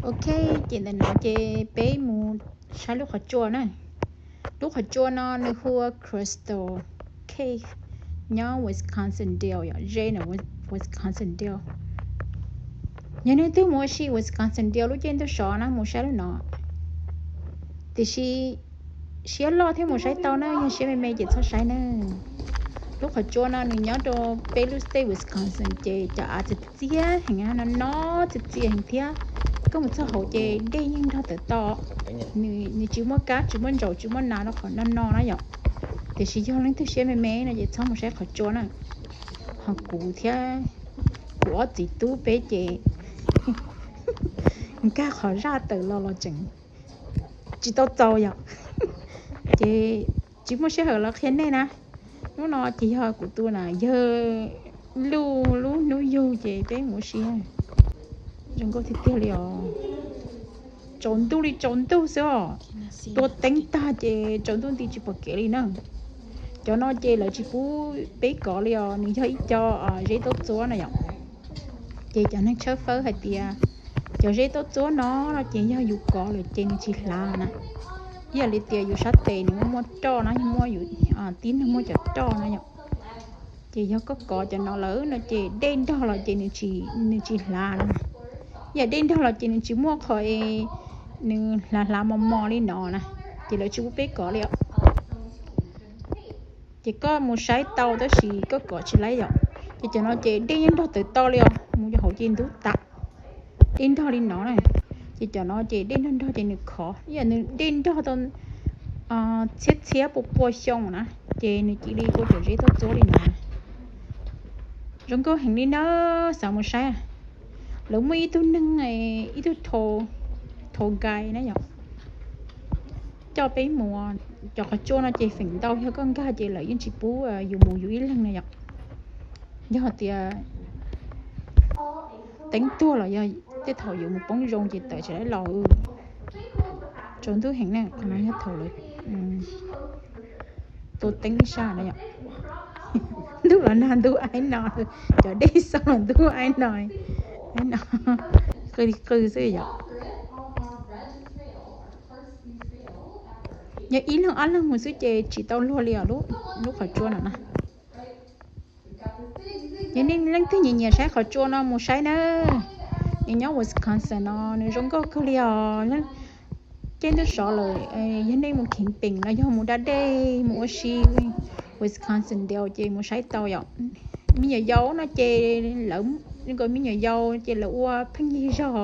Ok, ces ntawm no ces peb mus saib lub qhov tsua na. Lub qhov tsua no nws hu ua Crystal Cave, nyob Wisconsin Dells yom, ze ntawm Wisconsin Dells. Yog nej twb mus ua si Wisconsin Dells lub caij ntuj sov na mus saib lub no. Tiam sis siab loj thiab mus saib tau na, yog siab me me ces txhob saib na. Lub qhov tsua no nws nyob rau peb lub state Wisconsin ces cov av txias txias heev no no, txias txias heev thiab. Koj mus txog hauv ces dej yeej nrog tawm to. Nws tsis muaj kab, tsis muaj ntsaum, tsis muaj nas rau qhov no no na yom. Tiam sis yog leej twg siab me me no ces txhob mus saib qhov tsua na. Ho kuv thiab kuv ob txiv tub peb ces nkag qhov zaj tawm los los tseem tsis tau txaus yom. Ces tsis muaj sij hawm los qhia nej na. Hnub no ces yog kuv tus na yawg luj lub hnub yug ces peb mus ua si. Zoo nkauj tiag tiag li os. Tsaus ntuj li tsaus ntuj xwb os. Tua teeb tag ces tsaus ntuj nti tsis pom kev li na. Cov no ces lawv tsis pub peb kov li os, nws yog ib co zeb taub txuab na yom. Ces cov neeg tshawb fawb hais tias cov zeb taub txuab no no ces yog yus kov lawm ces nws tsis hlav na. Ib yam li tias yus sab tes nws muaj muaj roj no, yus muaj yus tib neeg muaj cov roj no yom. Ces yog koj kov cov no lawm no ces dej nrog los ces nws tsis hlav no. Ib yam dej nrog los ces nws tsis muaj qhov nws hlav hlav mos mos li no na. Ces lawv tsis pub peb kov li os. Ces koj mus saib tau tab sis koj kov tsis laib yom. Ces cov no ces dej yeej nrog tawm to li os, mus rau hauv ces ntub tas. Dej nrog li no na. Ces cov no ces dej nrog nrog ces nws khov, ib yam nws dej nrog tau txhiab txhiab pua pua xyoo na, ces nws cia li ua cov zeb taub txuab li no. Zoo nkauj heev li na, xav mus saib. Lawv muaj ib tug neeg, ib tug tour guide na yom, coj peb mus. Cov qhov tsua no ces feem ntau yog koj nkag ces lawv yeej tsis pub yus mus yus ib leeg na yom. Yog tias teeb tuag los yog tej thaum yus mus poob zoo ces tawm tsis laib los. Tsaus ntuj heev na, qhov no yog thaum lawv tua teeb ib sab na yom. Ntuj los nag ntuj aib no, cov dej xauj los ntuj aib no, aib no, qw li qw xwb yom. Yog ib leeg ob leeg mus xwb ces tsis tau luag li os lub qhov tsua no na. Yog nej leej twg nyiam nyiam saib qhov tsua no mus saib na. Nws nyob Wisconsin no nws zoo nkauj kawg li os. Caij ntuj sov lawm, yog nej mus camping los yog mus da dej mus ua si Wisconsin Dells ces mus saib tau yom. Me nyuam yaus no ces lawv, me nyuam yaus ces lawv ua pheej yig zog,